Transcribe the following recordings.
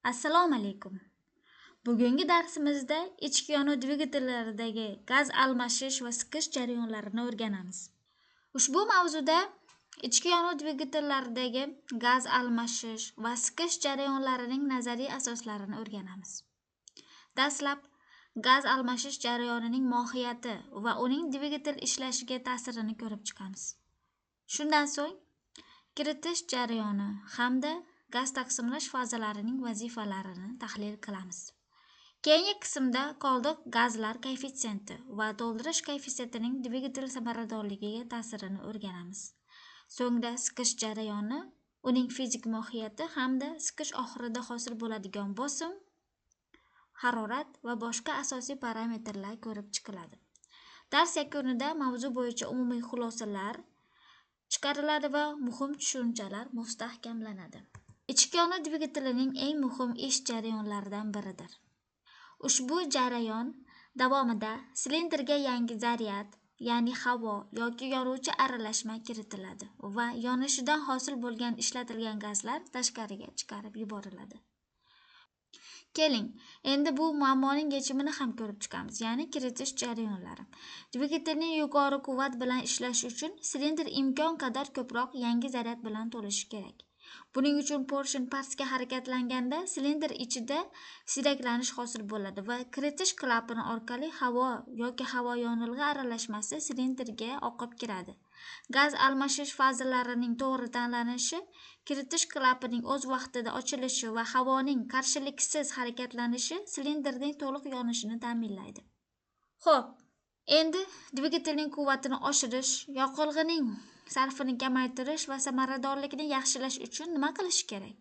Assalomu alaykum. Bugungi darsimizda ichki yonuv dvigatellaridagi gaz almashish va siqish jarayonlarini o'rganamiz. Ushbu mavzuda ichki yonuv dvigatellaridagi gaz almashish va siqish jarayonlarining nazariy asoslarini o'rganamiz. Dastlab gaz almashish jarayonining mohiyati va uning dvigatel ishlashiga ta'sirini ko'rib chiqamiz. Shundan so'ng kiritish jarayoni hamda gaz taqsimlash fazalarining vazifalarini tahlil qilamiz. Keyingi qismda qoldiq gazlar koeffitsiyenti va to'ldirish koeffitsiyentining dvigatel samaradorligiga ta'sirini o'rganamiz. So'ngra siqish jarayoni, uning fizik mohiyati hamda siqish oxirida hosil bo'ladigan bosim, harorat va boshqa asosiy parametrlar ko'rib chiqiladi. Dars yakunida mavzu bo'yicha umumiy xulosalar chiqariladi va muhim tushunchalar mustahkamlanadi. Ichki yonuv dvigatelining eng muhim ish jarayonlaridan biridir. Ushbu jarayon davomida silindrga yangi zaryad, ya'ni havo yoki yonuvchi aralashma kiritiladi va yonishidan hosil bo'lgan ishlatilgan gazlar tashqariga chiqarib yuboriladi. Keling, endi bu muammoning yechimini ham ko'rib chiqamiz, ya'ni kiritish jarayonlari. Dvigatelning yuqori quvvat bilan ishlashi uchun silindr imkon qadar ko'proq yangi zaryad bilan to'lishi kerak. Buning uchun porshin pastga harakatlanganda silindr ichida siyraklanish hosil bo'ladi va kiritish klapani orqali havo yoki havo yonilg'i aralashmasi silindrga oqib kiradi. Gaz almashish fazalarining to'g'ri tanlanishi, kiritish klapanining o'z vaqtida ochilishi va havoning qarshiliksiz harakatlanishi silindrning to'liq yonishini ta'minlaydi. Xo'p, endi dvigatelning quvvatini oshirish, yoqilg'ining sarfini kamaytirish va samaradorlikni yaxshilash uchun nima qilish kerak?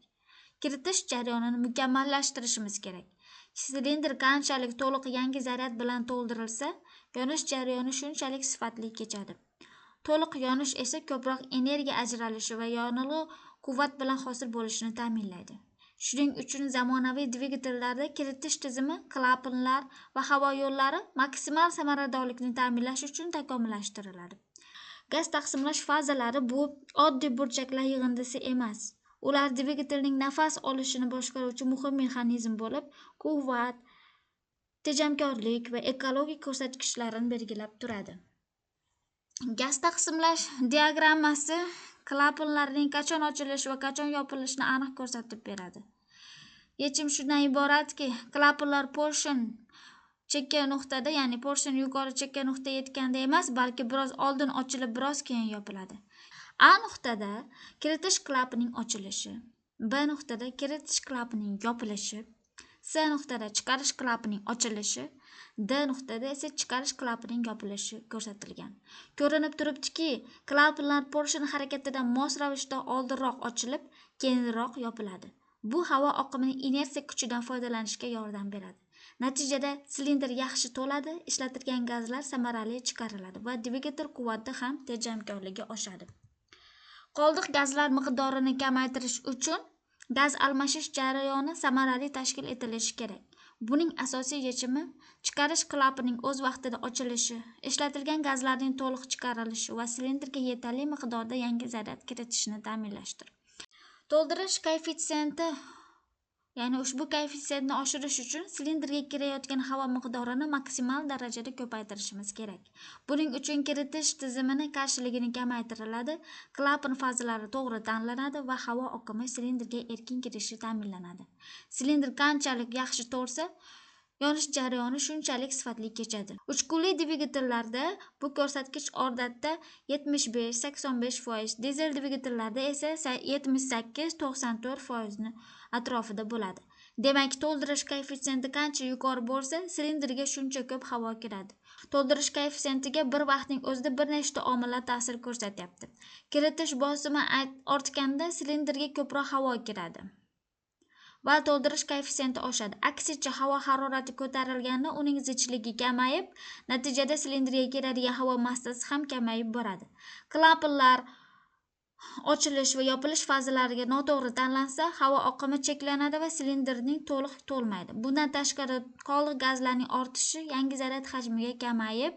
Kiritish jarayonini mukammallashtirishimiz kerak. Silindr qanchalik to'liq yangi zaryad bilan to'ldirilsa, yonish jarayoni shunchalik sifatli kechadi. To'liq yonish esa ko'proq energiya ajralishi va yonilg'i quvvat bilan hosil bo'lishini ta'minlaydi. Shuning uchun zamonaviy dvigatellarda kiritish tizimi, klapanlar va havo yo'llari maksimal samaradorlikni ta'minlash uchun takomillashtiriladi. Gaz taqsimlash fazalari bu oddiy burchaklar yig'indisi emas. Ular dvigatelning nafas olishini boshqaruvchi muhim mexanizm bo'lib, quvvat, tejamkorlik va ekologik ko'rsatkichlarni belgilab turadi. Gaz taqsimlash diagrammasi klapanlarning qachon ochilishi va qachon yopilishini aniq ko'rsatib beradi. Yechim shundan iboratki, klapanlar porshin chekka nuqtada, ya'ni porshin yuqori chekka nuqtaga yetganda emas, balki biroz oldin ochilib, biroz keyin yopiladi. A nuqtada kiritish klapanining ochilishi, B nuqtada kiritish klapanining yopilishi, C nuqtada chiqarish klapanining ochilishi, D nuqtada esa chiqarish klapanining yopilishi ko'rsatilgan. Ko'rinib turibdiki, klapanlar porshin harakatidan mos ravishda oldinroq ochilib, keyinroq yopiladi. Bu havo oqimining inersiya kuchidan foydalanishga yordam beradi. Natijada silindr yaxshi to'ladi, ishlatilgan gazlar samarali chiqariladi va dvigatel quvvati ham tejamkorligi oshadi. Qoldiq gazlar miqdorini kamaytirish uchun gaz almashish jarayoni samarali tashkil etilishi kerak. Buning asosiy yechimi chiqarish klapanining o'z vaqtida ochilishi, ishlatilgan gazlarning to'liq chiqarilishi va silindrga yetarli miqdorda yangi zaryad kiritishni ta'minlashdir. To'ldirish koeffitsiyenti, ya'ni ushbu koeffitsiyentni oshirish uchun silindrga kirayotgan havo miqdorini maksimal darajada ko'paytirishimiz kerak. Buning uchun kiritish tizimini qarshiligini kamaytiriladi, klapan fazalari to'g'ri tanlanadi va havo oqimi silindrga erkin kirishi ta'minlanadi. Silindr qanchalik yaxshi to'lsa, yonish jarayoni shunchalik sifatli kechadi. Uchqunli dvigatellarda bu ko'rsatkich odatda 75-85%, dizel dvigatellarda esa 78-94% atrofida bo'ladi. Demak, to'ldirish koeffitsiyenti qancha yuqori bo'lsa, silindrga shuncha ko'p havo kiradi. To'ldirish koeffitsiyentiga bir vaqtning o'zida bir nechta omillar ta'sir ko'rsatyapti. Kiritish bosimi ortganda silindrga ko'proq havo kiradi va to'ldirish koeffitsiyenti oshadi. Aksincha, havo harorati ko'tarilganda uning zichligi kamayib, natijada silindrga kiradigan havo massasi ham kamayib boradi. Klapanlar ochilish va yopilish fazalariga noto'g'ri tanlansa, havo oqimi cheklanadi va silindrning to'liq to'lmaydi. Bundan tashqari, qoldiq gazlarning ortishi yangi zaryad hajmiga kamayib,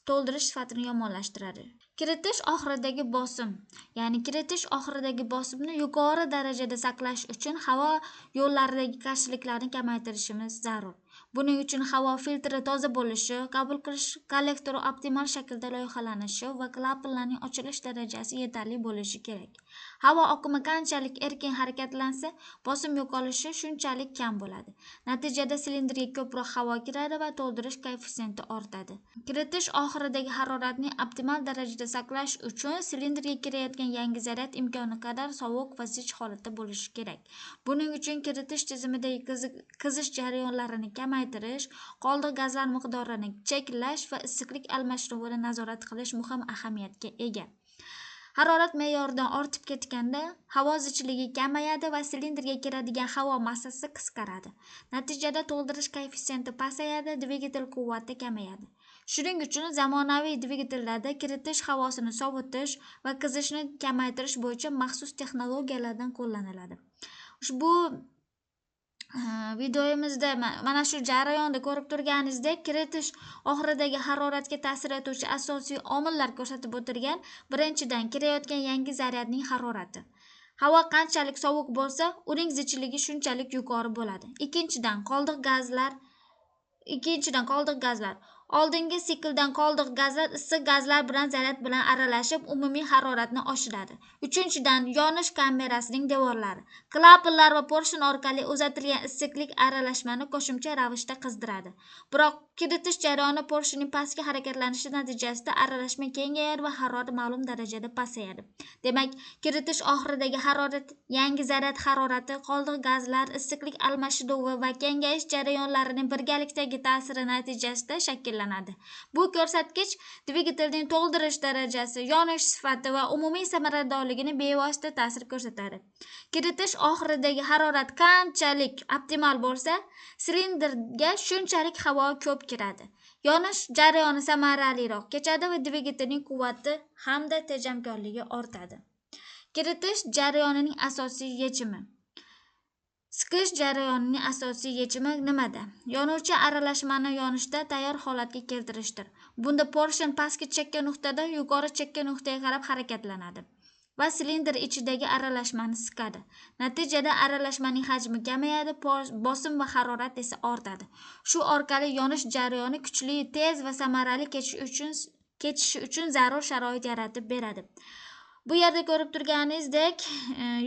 to'ldirish sifatini yomonlashtiradi. Kiritish oxiridagi bosim, ya'ni kiritish oxiridagi bosimni yuqori darajada saqlash uchun havo yo'llaridagi qarshiliklarni kamaytirishimiz zarur. Buning uchun havo filtri toza bo'lishi, qabul qilish kollektori optimal shaklda loyihalanishi va klapanlarning ochilish darajasi yetarli bo'lishi kerak. Havo oqimi qanchalik erkin harakatlansa, bosim yo'qolishi shunchalik kam bo'ladi. Natijada silindrga ko'proq havo kiradi va to'ldirish koeffitsiyenti ortadi. Kiritish oxiridagi haroratni optimal darajada saqlash uchun silindrga kirayotgan yangi zaryad imkoni qadar sovuq va zich holatda bo'lishi kerak. Buning uchun kiritish tizimidagi qizish jarayonlarini kamaytirish, qoldiq gazlar miqdorini cheklash va issiqlik almashinuvini nazorat qilish muhim ahamiyatga ega. Harorat me'yoridan ortib ketganda havo zichligi kamayadi va silindrga kiradigan havo massasi qisqaradi. Natijada to'ldirish koeffitsiyenti pasayadi, dvigatel quvvati kamayadi. Shuning uchun zamonaviy dvigatellarda kiritish havosini sovutish va qizishni kamaytirish bo'yicha maxsus texnologiyalardan qo'llaniladi. Ushbu videomizda mana shu jarayonda ko'rib turganingizdek, kiritish oxiridagi haroratga ta'sir etuvchi asosiy omillar ko'rsatib o'tilgan. Birinchidan, kirayotgan yangi zaryadning harorati. Havo qanchalik sovuq bo'lsa, uning zichligi shunchalik yuqori bo'ladi. Ikkinchidan, qoldiq gazlar. Oldingi sikldan qoldiq gazlar issiq gazlar bilan zaryad bilan aralashib, umumiy haroratni oshiradi. Uchinchidan, yonish kamerasining devorlari, klapanlar va porshin orqali uzatilgan issiqlik aralashmani qo'shimcha ravishda qizdiradi. Biroq kiritish jarayoni porshinning pastga harakatlanishi natijasida aralashma kengayadi va harorat ma'lum darajada pasayadi. Demak, kiritish oxiridagi harorat yangi zaryad harorati, qoldiq gazlar, issiqlik almashinuvi va kengayish jarayonlarining birgalikdagi ta'siri natijasida shakllanadi. Bu ko'rsatkich dvigatelning to'ldirish darajasi, yonish sifati va umumiy samaradorligini bevosita ta'sir ko'rsatadi. Kiritish oxiridagi harorat qanchalik optimal bo'lsa, silindrga shunchalik havo ko'p kiradi. Yonish jarayoni samaraliroq kechadi va dvigatelning quvvati hamda tejamkorligi ortadi. Kiritish jarayonining asosiy yechimi. Siqish jarayonining asosiy yechimi nimada? Yonuvchi aralashmani yonishda tayyor holatga keltirishdir. Bunda porshin pastki chekka nuqtadan yuqori chekka nuqtaga qarab harakatlanadi va silindr ichidagi aralashmani siqadi. Natijada aralashmaning hajmi kamayadi, bosim va harorat esa ortadi. Shu orqali yonish jarayoni kuchli, tez va samarali kechishi uchun zarur sharoit yaratib beradi. Bu yerda ko'rib turganingizdek,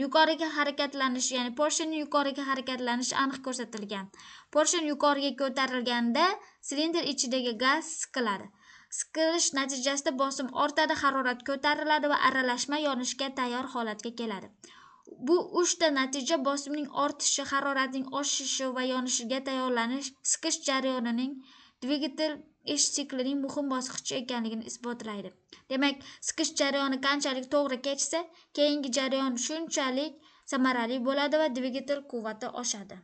yuqoriga harakatlanish, ya'ni porshinning yuqoriga harakatlanishi aniq ko'rsatilgan. Porshin yuqoriga ko'tarilganda silindr ichidagi gaz siqiladi. Siqilish natijasida bosim ortadi, harorat ko'tariladi va aralashma yonishga tayyor holatga keladi. Bu uchta natija bosimning ortishi, haroratning oshishi va yonishiga tayyorlanish siqish jarayonining dvigatel ish siklining muhim bosqichi ekanligini isbotlaydi. Demak, siqish jarayoni qanchalik to'g'ri kechsa, keyingi jarayon shunchalik samarali bo'ladi va dvigatel quvvati oshadi.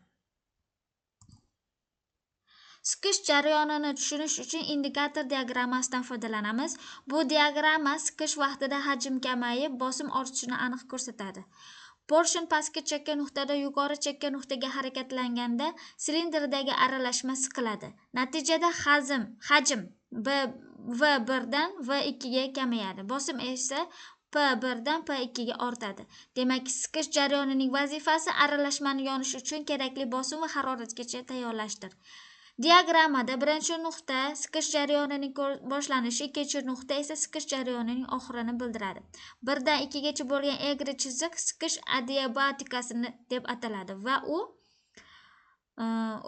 Siqish jarayonini tushunish uchun indikator diagrammasidan foydalanamiz. Bu diagramma siqish vaqtida hajm kamayib, bosim ortishini aniq ko'rsatadi. Porshin pastki chekka nuqtada yuqori chekka nuqtaga harakatlanganda silindrdagi aralashma siqiladi. Natijada hajm V1 dan V2 ga kamayadi. Bosim esa P1 dan P2 ga ortadi. Demak, siqish jarayonining vazifasi aralashmani yonish uchun kerakli bosim va haroratgacha tayyorlashdir. Diagrammada birinchi nuqta siqish jarayonining boshlanishi, ikkinchi nuqta esa siqish jarayonining oxirini bildiradi. 1 dan 2 gacha bo'lgan egri chiziq siqish adiabatikasini deb ataladi va u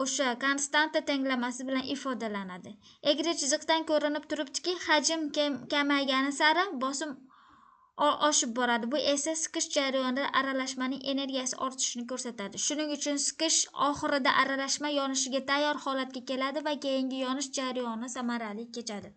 o'sha konstanta tenglamasi bilan ifodalanadi. Egri chiziqdan ko'rinib turibdiki, hajm kamaygani sari bosim oshib boradi. Bu esa siqish jarayonida aralashmaning energiyasi ortishini ko'rsatadi. Shuning uchun siqish oxirida aralashma yonishiga tayyor holatga keladi va keyingi yonish jarayoni samarali kechadi.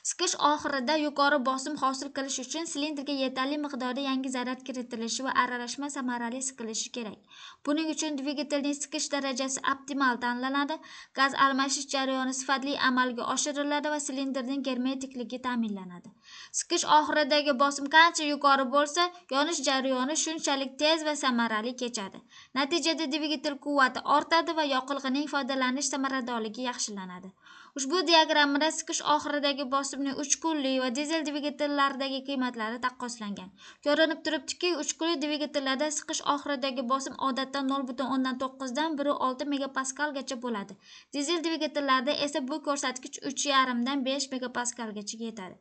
Siqish oxirida yuqori bosim hosil qilish uchun silindrga yetarli miqdorda yangi zaryad kiritilishi va aralashma samarali siqilishi kerak. Buning uchun dvigatelning siqish darajasi optimal tanlanadi, gaz almashish jarayoni sifatli amalga oshiriladi va silindrning germetikligi ta'minlanadi. Siqish oxiridagi bosim qancha yuqori bo'lsa, yonish jarayoni shunchalik tez va samarali kechadi. Natijada dvigatel quvvati ortadi va yoqilg'ining foydalanish samaradorligi yaxshilanadi. Ushbu diagrammada siqish oxiridagi bosimning uchqunli va dizel dvigatellaridagi qiymatlari taqqoslangan. Ko'rinib turibdiki, uchqunli dvigatellarda siqish oxiridagi bosim odatda 0,9 dan 1,6 megapaskalgacha bo'ladi. Dizel dvigatellarda esa bu ko'rsatkich 3,5 dan 5 megapaskalgacha yetadi.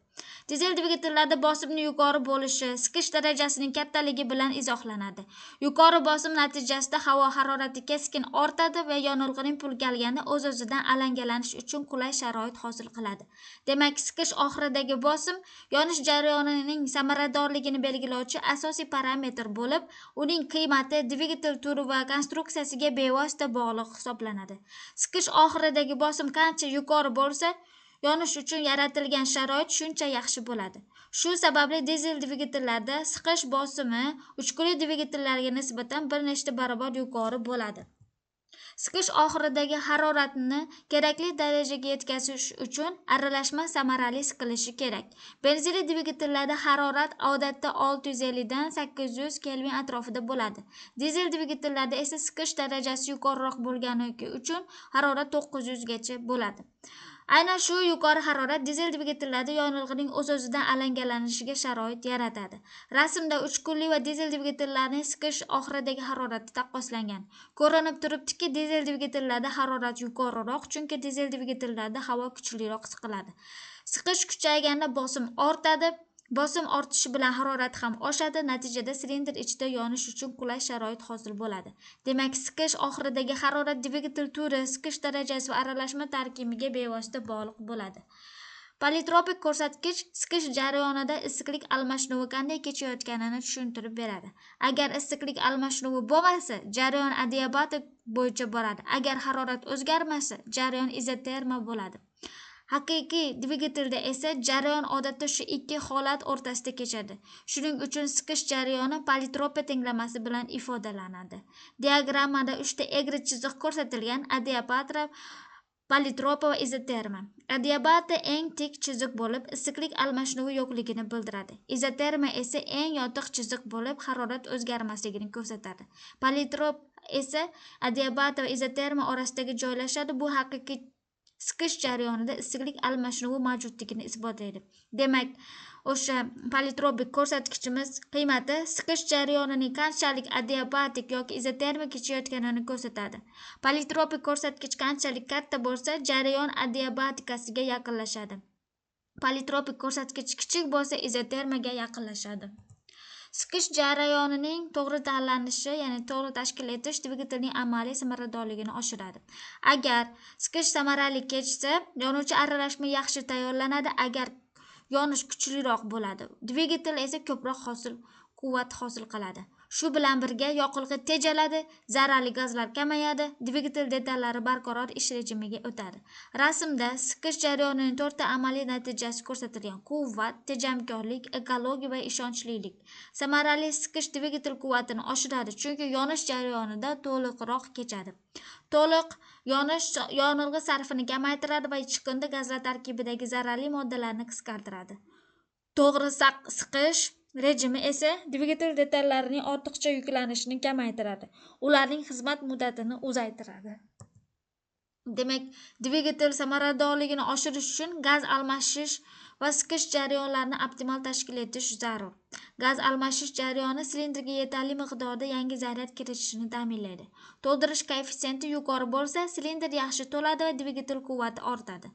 Dizel dvigatellarda bosimning yuqori bo'lishi siqish darajasining kattaligi bilan izohlanadi. Yuqori bosim natijasida havo harorati keskin ortadi va yonilg'ining purkalgani o'z-o'zidan alangalanish uchun qulay sharoit hosil qiladi. Demak, siqish oxiridagi bosim yonish jarayonining samaradorligini belgilovchi asosiy parametr bo'lib, uning qiymati dvigatel turi va konstruksiyasiga bevosita bog'liq hisoblanadi. Siqish oxiridagi bosim qancha yuqori bo'lsa, yonish uchun yaratilgan sharoit shuncha yaxshi bo'ladi. Shu sababli dizel dvigatellarda siqish bosimi uchqunli dvigatellarga nisbatan bir nechta barobar yuqori bo'ladi. Siqish oxiridagi haroratni kerakli darajaga yetkazish uchun aralashma samarali siqilishi kerak. Benzinli dvigatellarda harorat odatda 650 dan 800 Kelvin atrofida bo'ladi. Dizel dvigatellarda esa siqish darajasi yuqoriroq bo'lgani uchun harorat 900 gacha bo'ladi. Aynan shu yuqori harorat dizel dvigatellarda yonilg'ining o'z-o'zidan alangalanishiga sharoit yaratadi. Rasmda uchqunli va dizel dvigatellarining siqish oxiridagi harorati taqqoslangan. Ko'rinib turibdiki, dizel dvigatellarda harorat yuqoriroq, chunki dizel dvigatellarda havo kuchliroq siqiladi. Siqish kuchayganda bosim ortadi. Bosim ortishi bilan harorat ham oshadi, natijada silindr ichida yonish uchun qulay sharoit hosil bo'ladi. Demak, siqish oxiridagi harorat dvigatel turi, siqish darajasi va aralashma tarkibiga bevosita bog'liq bo'ladi. Politropik ko'rsatkich siqish jarayonida issiqlik almashinuvi qanday kechayotganini tushuntirib beradi. Agar issiqlik almashinuvi bo'lmasa, jarayon adiabatik bo'yicha boradi. Agar harorat o'zgarmasa, jarayon izoterma bo'ladi. Haqiqiy dvigatelda esa jarayon odatda shu ikki holat o'rtasida kechadi. Shuning uchun siqish jarayoni politropiya tenglamasi bilan ifodalanadi. Diagrammada 3 ta egri chiziq ko'rsatilgan: adiabata, politropiya va izoterma. Adiabata eng tik chiziq bo'lib, issiqlik almashinuvi yo'qligini bildiradi. Izoterma esa eng yotiq chiziq bo'lib, harorat o'zgarmasligini ko'rsatadi. Politrop esa adiabata va izoterma orasidagi joylashadi. Bu haqiqiy siqish jarayonida issiqlik almashinuvi mavjudligini isbotlaydi. Demak, o'sha politropik ko'rsatkichimiz qiymati siqish jarayonining qanchalik adiabatik yoki izotermik kechayotganini ko'rsatadi. Politropik ko'rsatkich qanchalik katta bo'lsa, jarayon adiabatikasiga yaqinlashadi. Politropik ko'rsatkich kichik bo'lsa, izotermaga yaqinlashadi. Siqish jarayonining to'g'ri tanlanishi, ya'ni to'g'ri tashkil etish dvigatelning amaliy samaradorligini oshiradi. Agar siqish samarali kechsa, yonuvchi aralashma yaxshi tayyorlanadi, agar yonish kuchliroq bo'ladi. Dvigatel esa ko'proq quvvat hosil qiladi. Shu bilan birga yoqilg'i tejaladi, zararli gazlar kamayadi, dvigatel detallari barqaror ish rejimiga o'tadi. Rasmda siqish jarayonining 4 ta amaliy natijasi ko'rsatilgan: quvvat, tejamkorlik, ekologiya va ishonchlilik. Samarali siqish dvigatel quvvatini oshiradi, chunki yonish jarayonida to'liqroq kechadi. To'liq yonish yonilg'i sarfini kamaytiradi va chiqindi gazlar tarkibidagi zararli moddalarni qisqartiradi. To'g'ri siqish rejimi esa dvigatel detallarining ortiqcha yuklanishini kamaytiradi, ularning xizmat muddatini uzaytiradi. Demak, dvigatel samaradorligini oshirish uchun gaz almashish va siqish jarayonlarini optimal tashkil etish zarur. Gaz almashish jarayoni silindrga yetarli miqdorda yangi zaryad kiritishini ta'minlaydi. To'ldirish koeffitsiyenti yuqori bo'lsa, silindr yaxshi to'ladi va dvigatel quvvati ortadi.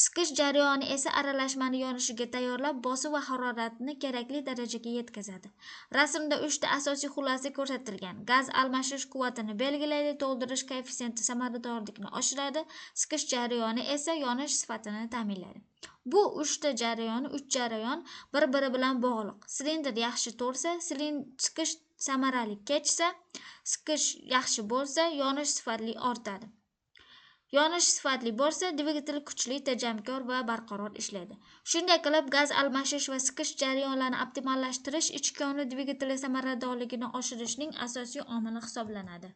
Siqish jarayoni esa aralashmani yonishiga tayyorlab, bosim va haroratni kerakli darajaga yetkazadi. Rasmda 3 ta asosiy xulosa ko'rsatilgan. Gaz almashish quvvatini belgilaydi, to'ldirish koeffitsiyenti samaradorlikni oshiradi, siqish jarayoni esa yonish sifatini ta'minlaydi. Bu 3 ta jarayon, 3 jarayon bir-biri bilan bog'liq. Silindr yaxshi to'lsa, siqish samarali kechsa, siqish yaxshi bo'lsa, yonish sifatli ortadi. Yonish sifatli bo'lsa, dvigatel kuchli, tejamkor va barqaror ishlaydi. Shunday qilib, gaz almashish va siqish jarayonlarini optimallashtirish ichki yonuv dvigateli samaradorligini oshirishning asosiy omili hisoblanadi.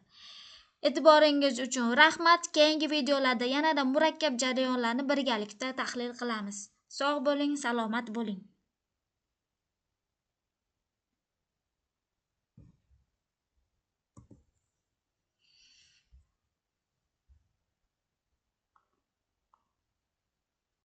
E'tiboringiz uchun rahmat. Keyingi videolarda yanada murakkab jarayonlarni birgalikda tahlil qilamiz. Sog' bo'ling, salomat bo'ling.